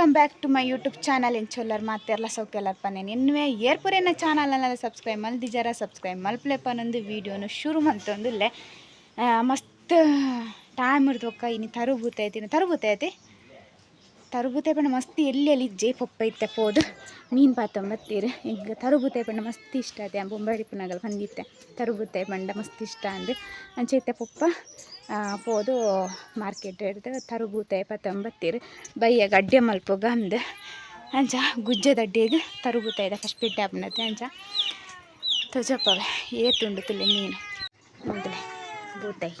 Welcome back to my YouTube channel. ಎಂಚೊಲ್ಲರ್ ಮಾತೆರ್ಲ ಸೌಕ್ಯಲ್ಲರ್ ಪನ್ನೇನು ಎನ್ನುವೆ ಏರ್ಪುರೇನ channel subscribe ಮಲ್ದಿಜಾರ subscribe ಮಲ್ಪಲೆ ಪನ್ನೊಂದು ವೀಡಿಯೋನು ಶುರು ಮಲ್ತೊಂದುಲ್ಲೆ. ಮಸ್ತ್ ಟೈಮ್ ಇರ್ದು ಇನಿ ತರುಬೂತ ಐತಿ, ತರುಬೂತ ಐತಿ, ತರುಬೂತೆ ಪಂಡ ಮಸ್ತ್ ಎಲ್ಲಿ ಎಲ್ಲಿ ಇಜ್ಜೆ ಪೊಪ್ಪ ಇತ್ತೆ ಪೋದು ಮೀನು ಪಾತೊಂಬತ್ತೀರು. ಈಗ ತರುಬೂತೆ ಪಂಡ ಮಸ್ತ್ ಇಷ್ಟ ಆತೆ. ಬೊಂಬಾಯಿ ಪುನಗಲ್ ಪಂದಿತ್ತೆ ತರುಬೂತೆ ಪಂಡ ಮಸ್ತ್ ಇಷ್ಟ ಅಂದು. ಅಂಚ ಇತ್ತೆ ಪೊಪ್ಪ ಪೋದು ಮಾರ್ಕೆಟ್ ಹಿಡ್ದು ತರುಬೂತೆ ಪತ್ತೊಂಬತ್ತೀರು. ಬಯ್ಯ ಗಡ್ಡೆ ಮಲ್ಪುಗ ಅಂದು. ಅಂಚ ಗುಜ್ಜೆದ ಅಡ್ಡೆಗ್ ತರುಬೂತೆ ಇದೆ ಫಸ್ಟ್ ಬಿಡ್ಡೆ ಆಪುಂಡತೆ. ಅಂಚ ತೊಜಪ್ಪವೆ ಏತುಂಡು ತುಲೆ ಮೀನು ಮೊದಲೇ ಬೂತಾಯಿ.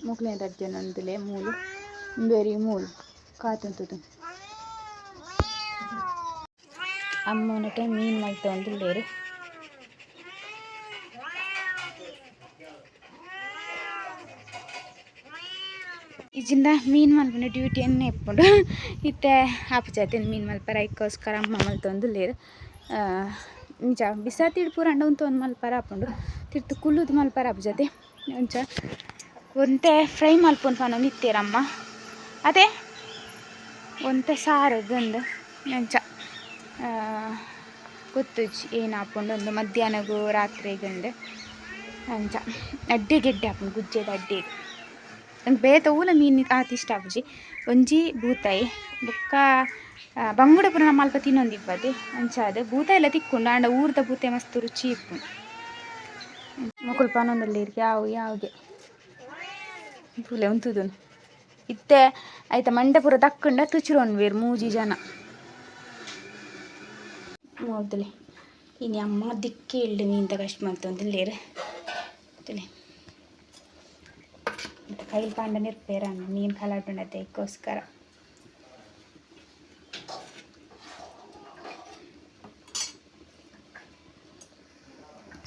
ಮೊಕ್ಲೆನ ರಡ್ಡ್ ಜನ ಉಂದುಲೆ ಮೂಲು ಬೇರಿ ಮೂಲು ಕಾತೊಂತುದು. ಅಮ್ಮನಟ ಮೀನು ಮಲ್ತೊಂದುಲ್ಲೆರ್. ಇಜ್ಜಿಂಡ ಮೀನು ಮಲ್ಪುನ ಡ್ಯೂಟಿ ಎನ್ನೆ ಇಪ್ಪುಂಡು. ಇತ್ತೆ ಆಪುಜತೆ ಮೀನು ಮಲ್ಪರ, ಐಕ್ಕೋಸ್ಕರ ಅಮ್ಮ ಮಲ್ತೊಂದುಲ್ಲೆರ್. ಇಂಚ ಬಿಸಾತಿಡ್ ಪೂರ ಆಂಡ ಉಂತೊಂದು ಮಲ್ಪರ ಆಪುಂಡು, ತಿರ್ತ್ ಕುಲ್ಲುದು ಮಲ್ಪರ ಆಪುಜತೆ. ಅಂಚ ಒಂತೆ ಫ್ರೈ ಮಲ್ಪುನು ಪನೊಂದು ಇತ್ತೆರಮ್ಮ ಅದೇ, ಒಂತೆ ಸಾರು ಗಂದು. ಅಂಚ ಗೊತ್ತುಜ್ಜಿ ಏನು ಆಪುಂಡು ಒಂದು ಮಧ್ಯಾಹ್ನಗು ರಾತ್ರೆಗಂದು. ಅಂಚ ಅಡ್ಡೆಗೆ ಎಡ್ಡೆ ಆಪುಂಡು ಗುಜ್ಜೆದ ಅಡ್ಡೆಗ್. ನಂಗೆ ಬೇತೆ ಓಲ ಮೀನು ಆತ್ ಇಷ್ಟ ಆಪುಜಿ. ಒಂಜಿ ಬೂತಾಯಿ ಬೊಕ್ಕ ಬಂಗುಡೆ ಪೂರ ನಮ ಅಲ್ಪ ತಿನ್ನೊಂದಿಪ್ಪದೆ. ಅಂಚಾದ್ ಬೂತಾಯಿಲ ತಿಕ್ಕುಂಡು, ಆಂಡ ಊರ್ದ ಬೂತಾಯಿ ಮಸ್ತ್ ರುಚಿ ಇಪ್ಪುಂಡು. ಮೊಕುಲು ಪನೊಂದುಲ್ಲೆರ್ ಯಾವು ಯಾವ್ಗೆ ತೂಲೆ ಉಂತುದುನು. ಇತ್ತೆ ಐತ ಮಂಡೆ ಪೂರ ದಕ್ಕುಂಡ ತುಚಿರೊನ್ವೆರ್ ಮೂಜಿ ಜನ. ಮೊದಲೆ ಇನಿ ಅಮ್ಮ ದಿಕ್ಕೆ ಇಲ್ಡ್ ಮೀನ್ದ ಕಷ್ಟ ಮಲ್ತೊಂದುಲ್ಲೆರ್. ತೂಲೆ ಕೈಲ್ ಪಾಂಡ ನಿರ್ಪೇರ ಮೀನು ಕಲಾಟುಂಡತೆ ಐಕ್ಕೋಸ್ಕರ.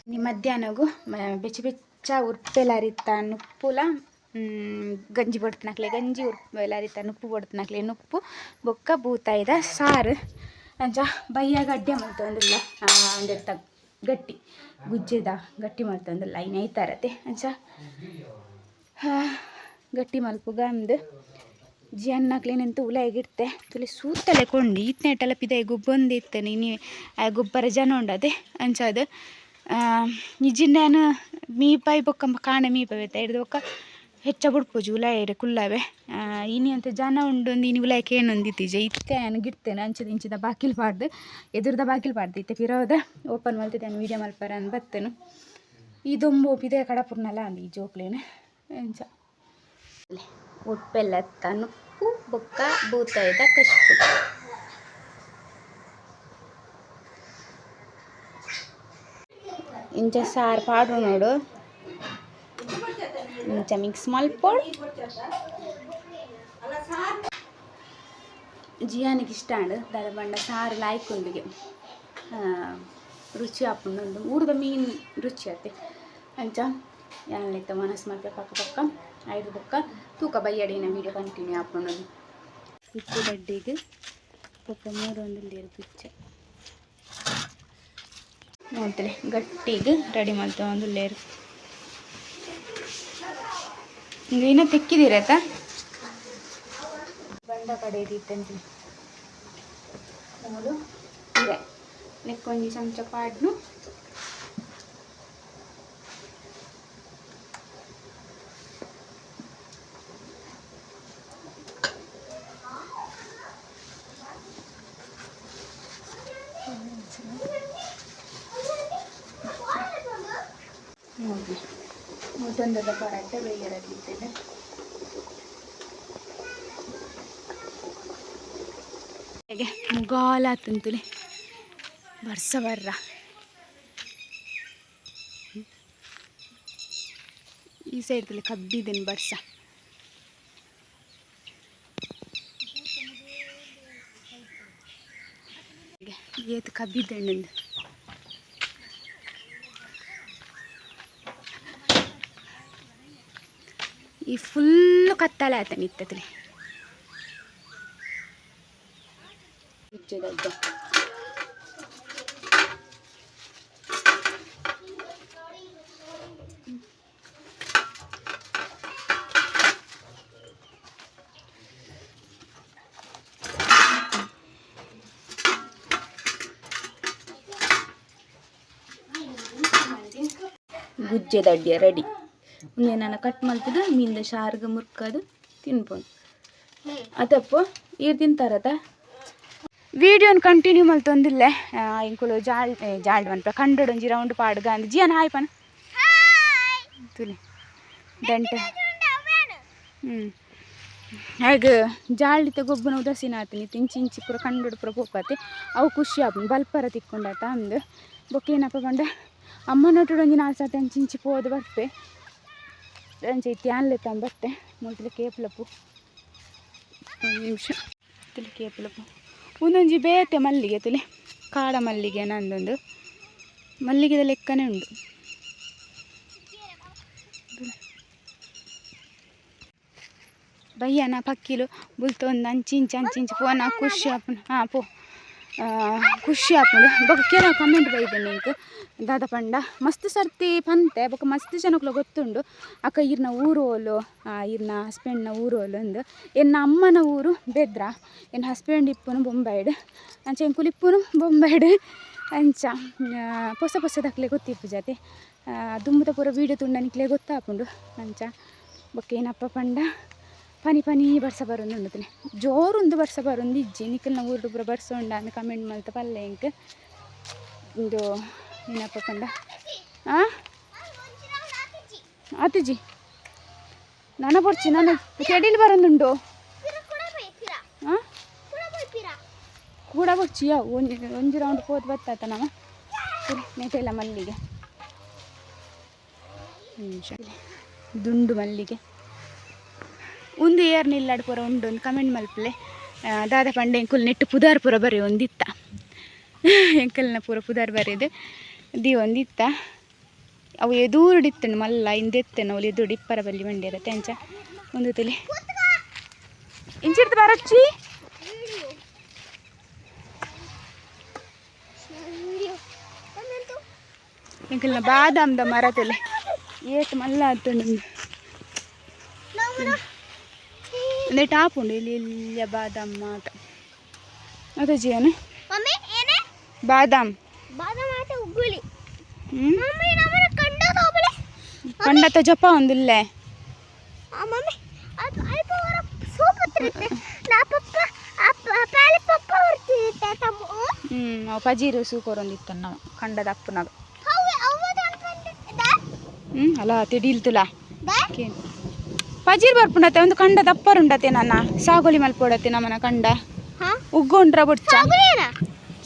ಇನಿ ಮಧ್ಯಾಹ್ನಗು ಬೆಚ್ಚ ಬೆಚ್ಚ ಉರ್ಪೆಲರಿತ ನುಪ್ಪುಲ, ಗಂಜಿ ಬಡ್ತನಕ್ಲೆ ಗಂಜಿ, ಉರ್ಪೆಲರಿತ ನುಪ್ಪು ಬಡ್ತನಕ್ಲೆ ನುಪ್ಪು, ಬೊಕ್ಕ ಬೂತಾಯಿದ ಸಾರು. ಅಂಚ ಬಯ್ಯಾಗ ಅಡ್ಡೆ ಮಲ್ತೊಂದುಲ್ಲ, ಒಂದೆತ್ತ ಗಟ್ಟಿ, ಗುಜ್ಜೆದ ಗಟ್ಟಿ ಮಲ್ತೊಂದುಲ್ಲ. ಇನಿ ಐತಾರತೆ. ಅಂಚ ಗಟ್ಟಿ ಮಲ್ಪುಗ ಅಂದ್. ಜಿಯನ್ನಕ್ಲೆನಂತೂ ಉಲಾಯಿಗಿಡ್ತೆ ತುಲೆ ಸೂತಲೆ ಕೊಂಡಿ ಈತ್ನೇಟಲ ಪಿದಾಯಿ ಗೊಬ್ಬೊಂದಿತ್ತನೆ. ಇನಿ ಆಯೆ ಗೊಬ್ಬರ ಜನ ಉಂಡತೆ. ಅಂಚಾದ್ ಇಜ್ಜಿಂಡ ಯಾನ್ ಮೀಪಾಯಿ ಬೊಕ್ಕ ಕಾಂಡೆ ಮೀಪಾವೆ ಐಡ್ದ್ ಬೊಕ್ಕ ಹೆಚ್ಚ ಬುಡ್ಪುಜಿ, ಉಲಾಯಿಡ್ ಕುಲ್ಲವೆ. ಇನಿ ಅಂತೆ ಜನ ಉಂಡು ಇನಿ ಉಲಾಯಿ ಕೇನೊಂದಿತ್ತಿಜೆ. ಇತ್ತೆ ಯಾನ್ ಗಿಡ್ತೇನೆ. ಅಂಚಿದ ಇಂಚಿದ ಬಾಕಿಲ್ ಪಾಡ್ದು, ಎದುರುದ ಬಾಕಿಲ್ ಪಾಡ್ದು, ಇತ್ತೆ ಪಿರವುದ ಓಪನ್ ಮಲ್ತಿದ್ದು ಯಾನ್ ವೀಡಿಯೋ ಮಲ್ಪರೆ ಅಂದ್ ಬತ್ತೇನು. ಈ ದೊಂಬು ಪಿದಯಿ ಕಡಪುರ್ನಲ ಅಂದ್ ಈ ಜೋಕ್ಲೆನ್. ಅಂಚ ಉಪ್ಪೆಲ್ಲತ್ತ ನುಪ್ಪು ಬೊಕ್ಕ ಬೂತಾಯಿದ ಕಶ್ಪು. ಇಂಚ ಸಾರು ಪಾಡು ನೋಡು, ಇಂಚ ಮಿಕ್ಸ್ ಮಲ್ಪೊಡು. ಜಿಯಾನಿಗೆ ಇಷ್ಟ ಆಂಡ್ ದಾದ ಪಂಡ ಸಾರು ಲಾಯ್ಕ್ ಉಂಡುಗೆ, ರುಚಿ ಆಪುಂಡು ಉಂದು. ಊರ್ದ ಮೀನು ರುಚಿ ಅತ್ತೆ. ಅಂಚ ಯಾನ್ ಇತ್ತೆ ವನಸ್ ಮಲ್ಪೆ ಪಕ್ಕ ಪಕ್ಕ. ಐದು ಬೊಕ್ಕ ತೂಕ ಬಯ್ಯಡಿನ ವೀಡಿಯೋ ಕಂಟಿನ್ಯೂ ಆಪುಂಡು. ಉಪ್ಪು ಬೊಕ್ಕ ಮೂರೊಂದುಲ್ಲೆರ್ ಗುಜ್ಜೆ ನೋಡ್ತಲೆ ಗಟ್ಟಿಗ್ ರೆಡಿ ಮಲ್ತೊಂದುಲ್ಲೆರ್. ಇನ್ನ ತೆಕ್ಕಿದೀರತ ಬಂದ ಕಡೆ ಇತ್ತಂತೆ ಮೂಲು ಇದೆ. ನೆಕ್ಕೊಂಜಿ ಚಮಚ ಪಾಡ್ನು. ನೋಡಿ ಮುದ್ದೊಂದದ ಪರಾಟೆ ಬೇಯರಲ್ಲಿದ್ದೇನೆ. ಹೇಗೆ ಮುಗಾಲ ತುಂತುಲೆ ಬರ್ಸ ಬರ್ರ. ಈ ಸೈಡ್ ಕಬ್ಬಿದೇನು ಬರ್ಸ. ಏತ್ ಕಬ್ಬಿದ್ದಂಡು. ಈ ಫುಲ್ಲು ಕತ್ತಲೆ ಆತ ನಿತ್ತತ್ಲೆ. ಗುಜ್ಜೆದಡ್ಡೆ ಗುಜ್ಜೆ ದಡ್ಡಿಯ ರೆಡಿ. ಉಂದೆನ ಕಟ್ ಮಲ್ತದು ಮೀನ್ದ ಶಾರ್ಗ್ ಮುರ್ಕದು ತಿನ್ಪೊಂದು ಅತಪ್ಪು ಈರ್ ತಿಂತಾರತ. ವೀಡಿಯೋನ್ ಕಂಟಿನ್ಯೂ ಮಲ್ತೊಂದಿಲ್ಲೆ. ಎಂಕುಲು ಜಾಲ್ ಜಾಲ್ಡ್ ಮನ್ಪ ಕಂಡೊಡು ಒಂಜಿ ರೌಂಡ್ ಪಾಡ್ಗ ಅಂದ್. ಜಿಯಾನ್ ಹಾಯ್ ಪನ್ ತುಲೆ ದಂಟೆ. ಹಾಗೆ ಜಾಲ್ಡಿತ ಗೊಬ್ಬುನ ಉದಾಸೀನ ಆತನಿ ಇಂಚಿ ಇಂಚಿ ಪೂರ ಕಂಡೊಡು ಪೂರ ಪೋಪತೆ. ಅವು ಖುಷಿ ಆಪುಂಡು ಬಲ್ಪರ ತಿಕ್ಕೊಂಡಾತ ಅಂದ್. ಬೊಕ್ಕ ಏನಪ್ಪ ಪಂಡ ಅಮ್ಮನೊಟ್ಟುಡು ಒಂಜಿ ನಾಲ್ ಸರ್ತಿ ಅಂಚಿ ಇಂಚಿ ಪೋದು ಬರ್ಪೆ. ಅಂಚ ಇತ್ತೆ ಆನ್ಲೆ ಬತ್ತೆ ಮುಲ್ತಲೆ ಕೇಪ್ಲಪ್ಪು. ಒಂದು ನಿಮಿಷ ತುಲೆ ಕೇಪ್ಲಪ್ಪು. ಒಂದೊಂಜಿ ಬೇತೆ ಮಲ್ಲಿಗೆ ತುಲೆ, ಕಾಡ ಮಲ್ಲಿಗೆ ನಂದೊಂದು ಮಲ್ಲಿಗೆದ ಲೆಕ್ಕನೇ ಉಂಡು. ಬಯ್ಯನ ಪಕ್ಕಿಲು ಬುಲ್ತೊಂದು ಅಂಚಿ ಇಂಚಿ ಅಂಚಿ ಇಂಚಿ ಪೋನ ಖುಷಿ ಆಪುಂಡು. ಹಾಂ ಪೋ ಖುಷಿ ಆಪುಂಡು. ಬೊಕ ಕೆಲವು ಕಮೆಂಟ್ ಬೈದೆ ಎಂಕ್ ದಾದ ಪಂಡ ಮಸ್ತ್ ಸರ್ತಿ ಪಂತೆ. ಬೊಕ ಮಸ್ತ್ ಜನಕ್ಲು ಗೊತ್ತುಂಡು ಅಕ್ಕ ಈರ್ನ ಊರು ಓಲು, ಈರ್ನ ಹಸ್ಬೆಂಡ್ನ ಊರು ಓಲು ಅಂದ್. ಎನ್ನ ಅಮ್ಮನ ಊರು ಬೆದ್ರ, ಎನ್ನ ಹಸ್ಬೆಂಡ್ ಇಪ್ಪುನು ಬೊಂಬಾಯಿಡ್, ಅಂಚ ಎಂಕುಲು ಇಪ್ಪುನು ಬೊಂಬಾಯಿಡ್. ಅಂಚ ಪೊಸ ಪೊಸದಕ್ಲೆ ಗೊತ್ತಿಪ್ಪು ಜಾತೆ ದುಂಬುದ ಪೂರ ವೀಡಿಯೋ ತೂಂಡ ನಿಕ್ಲೆ ಗೊತ್ತಾಪುಂಡು. ಅಂಚ ಬೊಕ್ಕ ಏನಪ್ಪ ಪಂಡ ಪನಿ ಪನಿ ಬರ್ಸ ಬರೊಂದುಂಡು ತುಲೆ, ಜೋರುಂದು ಬರ್ಸ ಬರೊಂದು ಇಜ್ಜಿ. ನಿಕಲ್ನ ಊರುಡು ಪೂರ ಬರ್ಸ ಉಂಡ ಅಂದ್ ಕಮೆಂಟ್ ಮಲ್ತ ಪಲ್ಲೆ ಎಂಕ್. ಇಂದು ಏನಪ್ಪ ಪಂಡ ಆತಿಜಿ ನನ ಬೊರ್ಚಿ ನಾನು ಕೆಡಿಲ್ ಬರೊಂದುಂಡು. ಹಾಂ ಕೂಡ ಬೊರ್ಚಿ ಯಾವು ಒಂಜಿ ಒಂಜಿ ರೌಂಡ್ ಪೋದು ಬತ್ತಾತ ನಮ ನೆಟೆಲ್ಲ ಮಲ್ಲಿಗೆ. ನಿಮಿಷ ದುಂಡು ಮಲ್ಲಿಗೆ ಉಂದು ಏರ್ನ ಇಲ್ಲಾಡ್ ಪೂರ ಉಂಡು ಒಂದು ಕಮೆಂಟ್ ಮಲ್ಪಲೆ. ದಾದ ಪಂಡ ಎಂಕುಲು ನೆಟ್ಟು ಪುದಾರ್ ಪೂರ ಬರಿ ಒಂದಿತ್ತ, ಎಂಕಲ್ನ ಪೂರ ಪುದಾರ್ ಬರೆದು the ಒಂದಿತ್ತ. ಅವು ಎದೂರುಡಿತ್ತಂಡು ಮಲ್ಲ ಇಂದೆತ್ತನ ಅವ್ಲು ಎದುರು ಇಪ್ಪರ ಬಲ್ಲಿ ಮಂಡ್ಯರತ್ತೆ. ಅಂಚ ಒಂದು ತಲೆ ಇಂಚಿಡ್ದು ಬರಚ್ಚಿ ಎಂಕಲ್ನ ಬಾದಾಮ್ದ ಮರ ತಲೆ ಏತ್ ಮಲ್ಲ ಆತುಂಡು. ಅಂದ್ರೆ ಟಾಪ್ ಉಂಡು ಇಲ್ಲಿ ಇಲ್ಲಿ ಬಾದಾಮ್ ಮಾತ ಅದ ಜಿಯನ ಬಾದಾಮ್ ಕಂಡತ ಜಪ ಒಂದಿಲ್ಲೆ. ಅವು ಪಜೀರು ಸೂಕೋರೊಂದಿತ್ತು ನಾವು ಕಂಡದ ಅಪ್ಪನಾಗ. ಅಲ್ಲ ತಿಡೀಲ್ತುಲ ಪಜೀರ್ ಬರ್ಪುಂಡತೆ ಒಂದು ಕಂಡ ದಪ್ಪರುಂಡತೆ ನನ್ನ ಸಾಗೋಲಿ ಮಲ್ಪೊಡತೆ ನಮ್ಮನ ಕಂಡ ಉಗ್ಗುಂಡ್ರ ಬುಡ್ಚ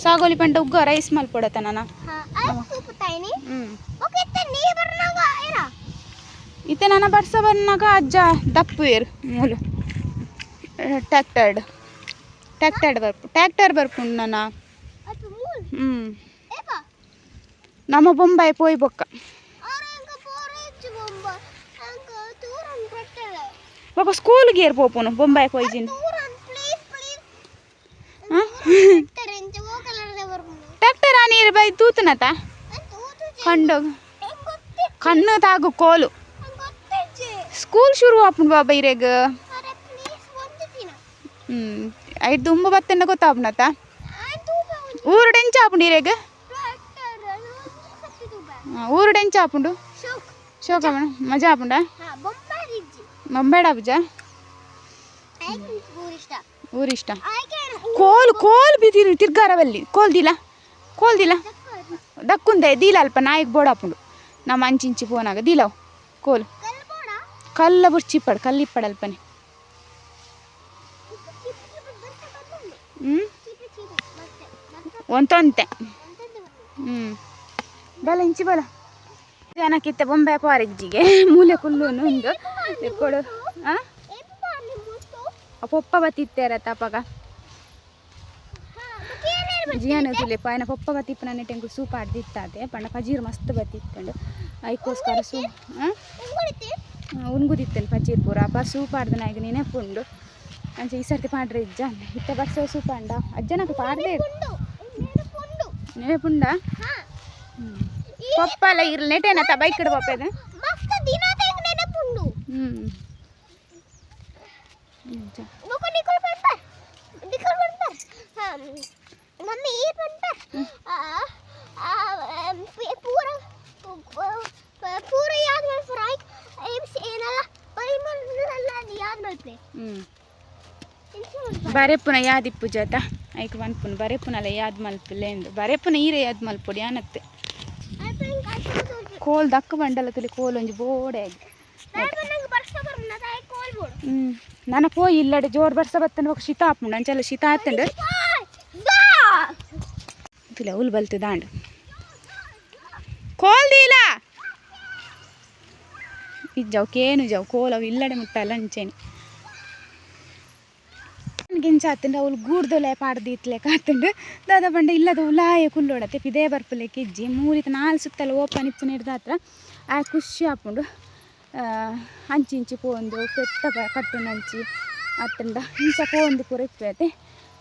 ಸಾಗೋಲಿ ಪಂಡ ಉಗ್ಗ ರೈಸ್ ಮಲ್ಪೊಡತೆ ನನ್ನ. ಇತ್ತೆ ನನ್ನ ಬರ್ಸ ಬರ್ನಾಗ ಅಜ್ಜ ದಪ್ಪು ಏರು ಮೂಲು ಟ್ಯಾಕ್ಟರ್ಡ್ ಟ್ಯಾಕ್ಟರ್ಡ್ ಬರ್ಪು ಟ್ಯಾಕ್ಟರ್ ಬರ್ಪುಂಡು ನನ್ನ. ನಮ್ಮ ಬೊಂಬಾಯಿ ಪೋಯ್ ಬೊಕ್ಕ ಬೊಕ್ಕ ಸ್ಕೂಲ್ಗೆ ಏರ್ ಪೋಪುನು ಬೊಂಬಾಯಿ ಪೋಯ್ಜಿನ್. ಟ್ಯಾಕ್ಟರ್ ನೀರು ಬೈ ತೂತುನತ ಕಂಡು ಕಣ್ಣು ತಾಗು ಕೋಲು ಸ್ಕೂಲ್ ಶುರು ಆಪುಂಡು ಬಾಬಾ ಇರೆಗ್. ಐದು ದುಂಬು ಬತ್ತಂಡ ಗೊತ್ತಾಪುಂಡತ ಊರುಡು ಎಂಚ ಆಪುಂಡು ಇರೆಗ್? ಊರುಡು ಎಂಚ ಆಪುಂಡು? ಶೋಕ ಮಜಾ ಆಪುಂಡ? ಬೊಂಬಾಯ್ಡ್ ಆಪುಜ? ಊರು ಇಷ್ಟ. ಕೋಲು ಕೋಲು ಬಿದ್ದಿರು ತಿರ್ಗಾರವಲ್ಲಿ ಕೋಲ್ ದಿಲ ಕೋಲ್ ದಿಲ ದಕ್ಕುಂದೆ ದೀಲ ಅಲ್ಪ ನಾಯಿಗೆ ಬೋಡಾಪುಂಡು ನಮ್ಮ ಅಂಚಿಂಚಿ ಪೋನಾಗ ದೀಲವು ಕೋಲು ಕಲ್ಲ ಬುರ್ಚಿ ಇಪ್ಪಡು ಕಲ್ಲು ಇಪ್ಪಡು ಅಲ್ಪನೆ. ಒಂತೊಂತೆ. ಬಲ ಇಂಚಿ ಬಲ ಜನಕ್ಕಿತ್ತೆ ಬೊಂಬೆ ಪಾರಿಜ್ಜಿಗೆ ಮೂಲೆ ಕುಲ್ಲುನು ಉಂದು ಕೊಡು. ಹಾಂ ಪೊಪ್ಪ ಬತ್ತಿತ್ತೇರ ತಪಗ ಜಿಯಾನ ತುಲೆ ಪಾಯನ ಪೊಪ್ಪ ಬತ್ತಿಪ್ಪ ನನ್ನ ಟೆಂಕು ಸೂಪ್ ಆಡ್ದಿತ್ತಾದೆ ಪಂಡ ಪಜೀರ್ ಮಸ್ತ್ ಬತ್ತಿತ್ತಂಡು ಐಕೋಸ್ಕರ ಸೂ ಉನ್ಗುದಿತ್ತೇನೆ ಪಜೀರ್ ಪೂರ ಅಪ್ಪ ಸೂಪ್ ಆಡ್ದ ನಾಯಿಗೆ ನೆನಪುಂಡು. ಅಂಚ ಈ ಸರ್ತಿ ಪಾಡ್ರೆ ಇಜ್ಜ ಇತ್ತೆ ಬರ್ಸ ಸೂಪ್ ಅಂಡ ಅಜ್ಜನಕ ಪಾಡ್ದೆ ನೆನಪುಂಡ ಪಪ್ಪ ಎಲ್ಲ ಇರ್ಲಿ ನೆಟೇನತ್ತ ಬೈಕ್ ಇಡ ಪಪ್ಪ ಇದು. ಬರೆಪುನ ಯಾದಿಪ್ಪು ಜಾತ ಐಕ್ ಪನ್ಪುನು ಬರೆಪುನಲ ಯಾದ್ ಮಲ್ಪುಲೆ ಎಂದು ಬರೆಪುನ ಈರೆ ಯಾದ್ ಮಲ್ಪೊಡು ಯಾನತ್ತೆ ಕೋಲ್ ದಕ್ಕ ಬಂಡಲ ತುಲಿ ಕೋಲ್ ಒಂಜಿ ಬೋಡೆ ಆಗಿ. ನನ ಪೋಯಿ ಇಲ್ಲಡೆ ಜೋರು ಬರ್ಸ ಬತ್ತನ ಬೊಕ ಶೀತ ಆಪುಂಡು ಅಂಚೆಲ್ಲ ಶೀತ ಆತಂಡು ತುಲೆ ಉಲ್ ಬಲ್ತು ದಾಂಡು ಕೋಲ್ ದೀಲ ಇಜ್ಜಾವ್ ಕೇನು ಜಾವ್ ಕೋಲ್ ಅವು ಇಲ್ಲಡೆ ಮುಟ್ಟಲ್ಲ ಅಂಚೇನಿ ಗಿಂಚ ಆತಂಡು ಅವ್ಲು ಗೂಡ್ದೊಲೆ ಪಾಡ್ದು ಆತಂಡು ದಾದ ಪಂಡ ಇಲ್ಲದ ಉಲಾಯ ಕುಲ್ಲೋಡತೆ ಪಿದೇ ಬರ್ಪುಲೆಕ್ ಇಜ್ಜಿ ಮೂರಿತ ನಾಲ್ ಸುತ್ತಲ ಓಪನ್ ಇಪ್ಪುನ ಹಿಡ್ದಾತ್ರ ಆ ಖುಷಿ ಆಪುಂಡು. ಅಂಚಿ ಇಂಚಿ ಪೋಂದು ಪೆತ್ತ ಕಟ್ಟುನಂಚಿ ಅತ್ತಂಡ ಇಂಚ ಪೋಂದು ಪೂರ ಇಪ್ಪುವತೆ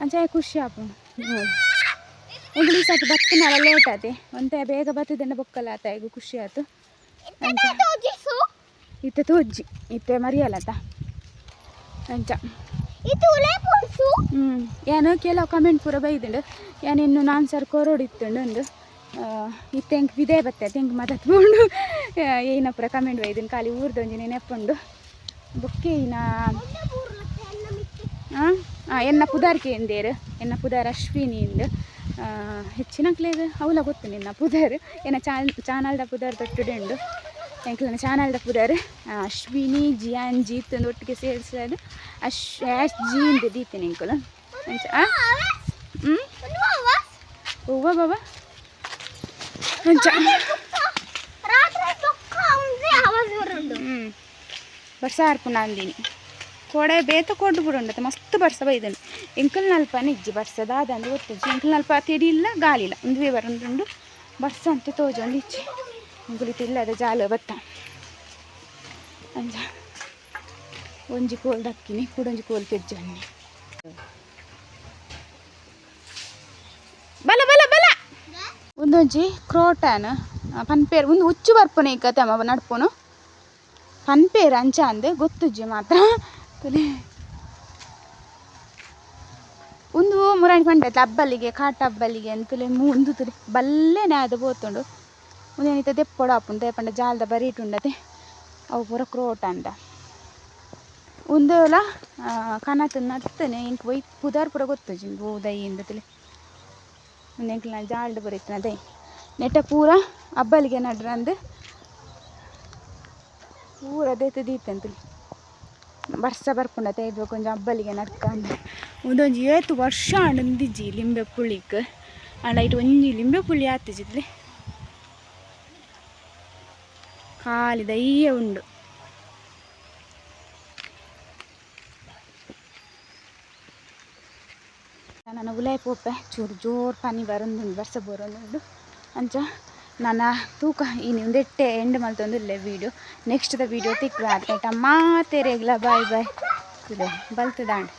ಅಂಚ ಖುಷಿ ಆಪುಂಡು. ಎಂಕುಲು ಈ ಸರ್ತಿ ಬತ್ತಿನಲ್ಲ ಲೇಟ್ ಆತೆ ಒಂತೆ ಬೇಗ ಬತ್ತಿದಂಡ ಬೊಕ್ಕಲ ಆತ ಈಗ ಖುಷಿ ಆತು. ಅಂಚ ಇತ್ತೆ ತೋಜ್ಜಿ ಇತ್ತೆ ಮರಿಯಲತ ಅಂಚ. ಏನು ಕೆಲವು ಕಮೆಂಟ್ ಪೂರ ಬೈದುಂಡು ಯಾನ್ ಇನ್ನು ನಾನ್ ಸರ್ ಕೊರೊಡಿತ್ತುಂಡು ಉಂದು ಇತ್ತೆ ಎಂಕ್ ಬಿದೆ ಬತ್ತೆ ಎಂಕ್ ಮದತ್ ಪೋಂಡು ಏನ ಪೂರ ಕಮೆಂಟ್ ಬೈದುಂಡು ಖಾಲಿ ಊರ್ದೊಂಜಿ ನೆನಪುಂಡು ಬೊಕ್ಕೆ ಇನ ಎನ್ನ ಪುದಾರ್ಕೆ ಎಂದೇರು ಎನ್ನ ಪುದಾರ್ ಅಶ್ವಿನಿ ಇಂದು ಹೆಚ್ಚಿನಕ್ಲೆಗ್ ಅವಲ ಗೊತ್ತು ನಿನ್ನ ಪುದರ್ ಎನ್ನ ಚಾನಲ್ದ ಪುದರ್ ತೊಟ್ಟುಡೆ ಉಂಡು ಎಂಕ್ಲೆನ ಚಾನಲ್ದ ಪುದರ್ ಅಶ್ವಿನಿ ಜಿಯಾನ್ ಜೀತ್ ಒಂದು ಒಟ್ಟಿಗೆ ಸೇರಿಸೋದು ಅಶ್ ಆಶ್ ಜಿ ಇಂದ ದೀತೇನೆ ಎಂಕುಲು ಅಂಚ ಹೂವ ಬಾಬಾ ಅಂಚ. ಬರ್ಸ ಆರ್ಪುಂಡ ಅಂದಿನಿ ಕೋಡೆ ಬೇತ ಕೊಡ್ಡು ಬುಡುಂಡತೆ ಮಸ್ತ್ ಬರ್ಸ ಬೈದುಂಡು ಎಂಕಲ್ ನಲ್ಪನೆ ಇಜ್ಜಿ ಬರ್ಸ ದಾದ ಅಂದ್ ಗೊತ್ತಿಜ್ಜಿ ಎಂಕಲ್ ನಲ್ಪ ತಿಡಿಲ್ಲ ಗಾಳಿಲ್ಲ ಉಂದುವೇ ಬರೊಂದುಂಡು ಬರ್ಸ ಅಂತ ತೋಜೊಂದು ಇಜ್ಜಿ ಎಂಕುಲು ಇಲ್ಲದ ಜಾಲ ಬತ್ತ ಅಂಚ ಒಂಜಿ ಕೋಲ್ ದಕ್ಕಿನಿ ಕುಡೊಂಜಿ ಕೋಲ್ ಪೆಜ್ಜೊನ್ನಿ ಬಲ ಬಲ ಬಲ ಉಂದೊಂಜಿ ಕ್ರೋಟನ್ ಪನ್ಪೇರ್ ಉಂದು ಉಚ್ಚು ಬರ್ಪುನೆ ಕತೆ ಅಮ್ಮ ನಡ್ಪುನು ಪನ್ಪೇರ್ ಅಂಚ ಅಂದ್ ಗೊತ್ತುಜ್ಜಿ ಮಾತ್ರ ತುಲೆ ಉಂದು ಮುರಾಣಿ ಪಂಡೈತೆ ಅಬ್ಬಲಿಗೆ ಕಾಟ ಅಬ್ಬಲಿಗೆ ಅಂತುಲೆ ಉಂದು ತುಲೆ ಬಲ್ಲೆನೆ ಅದು ಪೋತುಂಡು ಉಂದೇನಿತ್ತೆ ದೆಪ್ಪೊಡು ಆಪುಂಡು ದಾಯೆ ಜಾಲ್ದ ಬರೀಟುಂಡತೆ ಅವು ಪೂರ ಕ್ರೋಟ ಅಂದ ಉಂದುಲ ಕನತ್ ನತ್ತನೆ ಎಂಕ್ ಒಯ್ ಪುದರ್ ಪೂರ ಗೊತ್ತುಜ್ಜಿ ಉಂದು ಒವು ದೈ ಇಂದ್ ತುಲೆ ಉಂದು ಎಂಕ್ಲೆನ ಜಾಲ್ಡ್ ಪೂರ ಇತ್ತಿನ ದೈ ನೆಟ ಪೂರ ಅಬ್ಬಲಿಗೆ ನಡ್ರಂದ್ ಪೂರ ದೆತ್ತ್ ದೀತೆನ್ ತುಲೆ ಬರ್ಸ ಬರ್ಪುಂಡತೆ ಇದು ಕೊಂಚ ಅಬ್ಬಲಿಗೆ ನಡ್ಕಂದ್ ಉಂದೊಂಜಿ ಏತ್ ವರ್ಷ ಆಂಡ್ ಉಂದಿಜ್ಜಿ ಲಿಂಬೆ ಪುಳಿಕ್ ಆಂಡ ಐಟ್ ಒಂಜಿ ಲಿಂಬೆ ಪುಳಿ ಆತಿಜಿ ತುಲೆ ಖಾಲಿ ದಯ್ಯ ಉಂಡು. ನನ ಉಲಾಯಿ ಪೋಪೆ ಚೂರು ಜೋರು ಪನಿ ಬರೊಂದುಂಡು ಬರ್ಸ ಬರೊಂದುಂಡು ಅಂಚ ನನ ತೂಕ ಇನಿ ಉಂದೆಟ್ಟೆ ಎಂಡ್ ಮಲ್ತೊಂದುಲ್ಲೆ ವೀಡಿಯೋ ನೆಕ್ಸ್ಟ್ ದ ವೀಡಿಯೋ ತಿಕ್ಕುವೆ ಆತೆ ಮಾತೆರೆಗ್ಲ ಬಾಯ್ ಬಾಯ್. ಬಲ್ತುದಾಂಡ್.